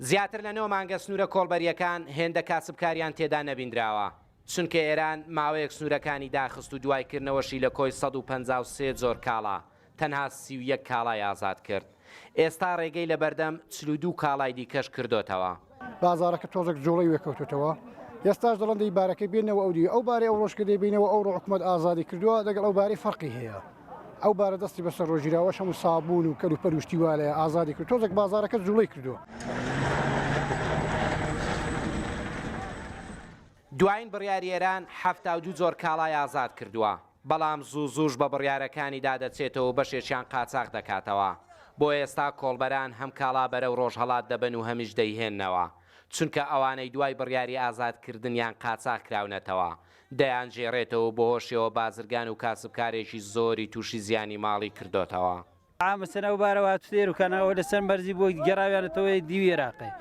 زیاتر لە نۆ مانگە سنوورە کۆڵبەرییەکان هێندە کاسبکاریان تێدا نەبیندراوە، چونکە ئێران ماوەیەک سنوورەکانی داخست و دوای کردنەوەشی لە کۆی 153 جۆر کاڵا، تەنها 31 کاڵای ئازاد کرد. ئێستا ڕێگەی لەبەردەم 42 کاڵای دیکەش کردۆتەوە. بازاڕەکە تۆزێک جوڵەی وێکەوتۆتەوە، ئێستاش دەڵێن دەی بارەکەی بێنەوە ئەو دیو، ئەو بارەی ئەوڕۆش کە دەیبەینەوە ئەوڕۆ حکومەت ئازادی کردووە، لەگەڵ ئەو بارەی فەرقی هەیە. ئەو بارە دەستی بەسەر ڕۆژیراوەش هەموو سابوون و کەلوپەل و شتی وا لایە ئازادی کرد تۆزێک بازاڕەکە جوڵەی کردووە. دوایین بڕیاری ئێران 72 جۆر کاڵای ئازاد کردووە، بەڵام زوو زووش بە بڕیارەکانیدا دەچێتەوە و بەشێکیان قاچاخ دەکاتەوە. بۆ ئێستا کۆڵبەران هەم کاڵا بەرەو ڕۆژهەڵات دەبەن و هەمیش دەیهێننەوە، چونکە ئەوانەی دوای بڕیاری ئازادکردنیان قاچاخ کراونەتەوە، دەیانگێڕێتەوە و بەهۆشیەوە بازرگان و کاسبکارێکی زۆری تووشی زیانی ماڵی کردۆتەوە. عامەسەن ئەو بارەوە هاتوتە ئێروکان ئەوە لەسەر مەرزی بۆ گەڕاویانەتەوە دیوی عێراقێ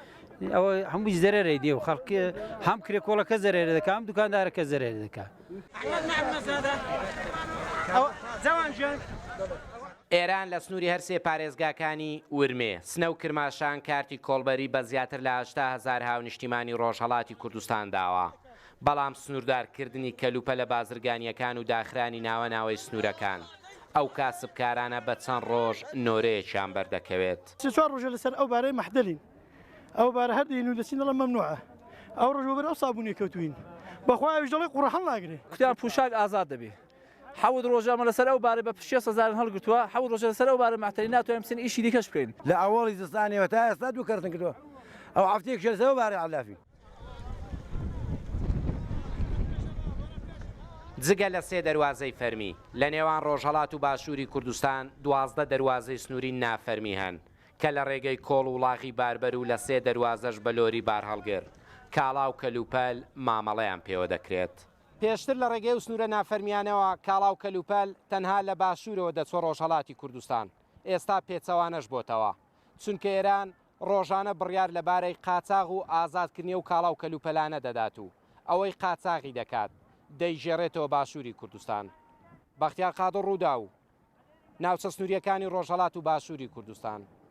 ئەوە هەمووی زەرەرەی دێ و خەڵک هەم کرێکۆڵەکە زەرەرە دەکا هەم دوکاندارەکە زەرەرە دەکا. ئێران لە سنووری هەرسێ پارێزگاکانی ورمێ، سنە و کرماشان کارتی کۆڵبەری بە زیاتر لە 80 هەزار هاونیشتیمانی ڕۆژهەڵاتی کوردستان داوە. بەڵام سنووردارکردنی کەلوپەلە بازرگانییەکان و داخرانی ناوە ناوەی سنوورەکان، ئەو کاسبکارانە بە چەند ڕۆژ نۆرەیەکیان بەردەکەوێت. سێ چوار ڕۆژە لەسەر ئەو بارەی مەحدەلین، ئەو بارە هەر دێین و دەچین دەڵێن مەمنوعە، ئەو ڕۆژ وەبەر ئەو سابوونەی کەوتووین، بەخوا ئەویش دەڵێ قوڕە هەڵناگرێ. کوتیان پوشاک ئازاد دەبێ، حەوت ڕۆژە ئەمە لەسەر ئەو بارە بە شێست هەزارن هەڵگرتووە، حەوت ڕۆژە لەسەر ئەو بارە مەعتەلین ناتوانین بچین ئیشی دیکەش بکەین. لە ئەوەڵی زستانەوە تا ئێستا دوو کەرتن کردووە، ئەو هەفتەیەکیش لەسەر ئەو بارەی عەلافین. جگە لە سێ دەروازەی فەرمی، لە نێوان ڕۆژهەڵات و باشووری کوردستان 12 دەروازەی سنووری نافەرمی هەن کە لە ڕێگەی کۆڵ و وڵاغی باربەر و لە سێ دەروازەش بە لۆری بارهەڵگر، کاڵا و کەلوپەل مامەڵەیان پێوە دەکرێت. پێشتر لە ڕێگەی ئەو سنوورە نافەرمییانەوە کاڵا و کەلوپەل تەنها لە باشوورەوە دەچووە ڕۆژهەڵاتی کوردستان، ئێستا پێچەوانەش بۆتەوە، چونکە ئێران ڕۆژانە بڕیار لەبارەی قاچاغ و ئازادکردنی ئەو کاڵا و کەلوپەلانە دەدات و ئەوەی قاچاغی دەکات دەیگێڕێتەوە باشووری کوردستان. بەختیار قادر، رووداو، ناوچە سنوورییەکانی ڕۆژهەڵات و باشووری کوردستان.